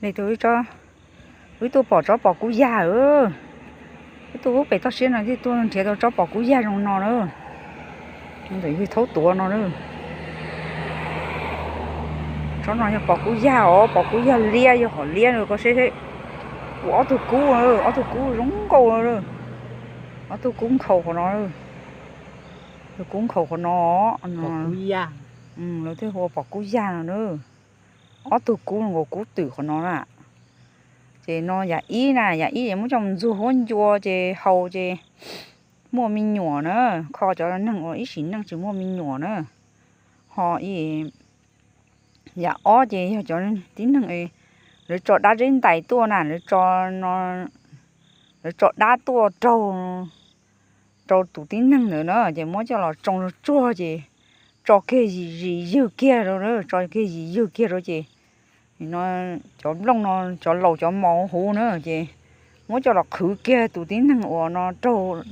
Li tus, wb tuaj pom tsob pom kub yag. Wb tuaj pem toj siab no thiaj tuaj nrhiav tau tsob pom kub yag zoo no na. Ntawm yawg thaub tuav no na. Tsob no yog pom kub yag os, pom kub yag liab, yog qhov liab na, koj saib saib. Ua ob tug kub, ob tug kub zoo nkauj. Ob tug kub nkhaus qhov no. Tus kub nkhaus qhov no. Lawv thiaj hu ua pom kub yag no na. Ob tug kub nkaus kub twm qhov no na. Ces no yam ib na, yam ib ces muab coj mus ntxuag huab ncua ces haus ces muaj me nyuam na. Kho cov neeg uas ib sim neej tsis muaj me nyuam na. Ho yam ob ces yog cov tib neeg lawv tso dab zeb ntais tuaj na, lawv tso dab tuaj raug, raug tus tib neeg ntawd na, ces muab coj los tsoo tsuag ces tso kiag zis ywg kiag rau, tso kiag zis ywg kiag rau ces no cov nplooj no, cov laus cov mos huv na, ces muab coj los qhwv kiag tus tib neeg uas no raug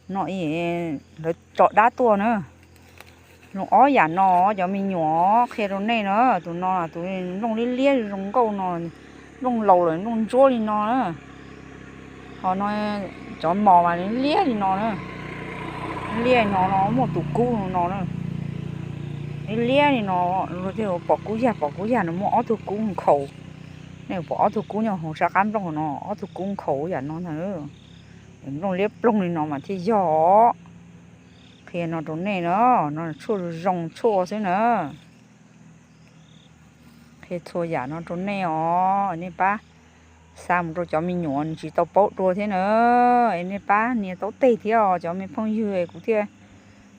no, lawv tso dab tuaj na. Zoo ob yam no, cov me nyuam qhia rau nej na, tus no tus nplooj liab liab zoo nkauj no, nplooj laus lawm nplooj ntsuab li no na. Ho no cov mos mas liab li no na, liab li no no muaj tus kub no na, liab li no. Luag thiaj pom kub yag, pom kub yag no muaj ob tug kub nkhaus. Nej pom ob tug kub nyob hauv sab qab nplooj no, ob tug kub nkhaus yam no ntag. Nplooj liab ploog li no mas thiaj yog. Qhia no rau nej na, no tshuaj zoo zoo tshuaj xwb na. Qhia txhua yam no rau nej os, nej pab xa mus rau cov me nyuam nws tsis tau paub dua thiab na. Es nej pab nias taub teg thiab os cov me phooj ywg, kuv thiaj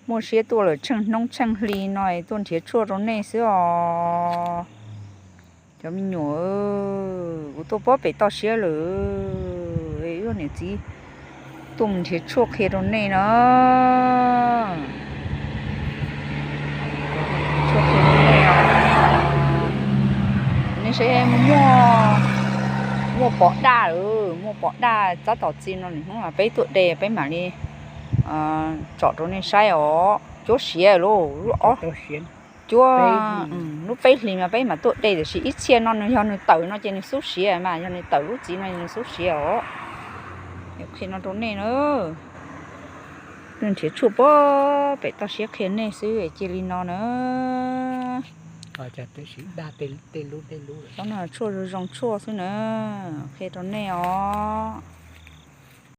muaj siab tuaj lawm tsheej hnub tsheej hli no es tuaj nrhiav tshuaj rau nej xwb os. Cov me nyuam, kuv tuaj pem toj siab lawm, wb niam txiv tuaj mus nrhiav tshuaj qhia rau nej na. Tshuaj qhia rau nej os. Nej saib, muaj pom daj lawm, muaj pom daj. Tab tom txij no nws hnub mas peb tuaj de peb mam li tsom rau nej saib os. Cuab siav lauj, lub ob, cuab, lub peb hlis mas peb mam tuaj de, tiam sis ib txhia no nws yog nws tawm no ces nws xub siav mas, yog nws tawm lub txiv no nws xub siav os. Qhia no rau nej na. Nrhiav tshuaj pem toj siab qhia nej xwb, cia li no na. Tshuaj zoo zoo tshuaj xwb na, qhia rau nej os.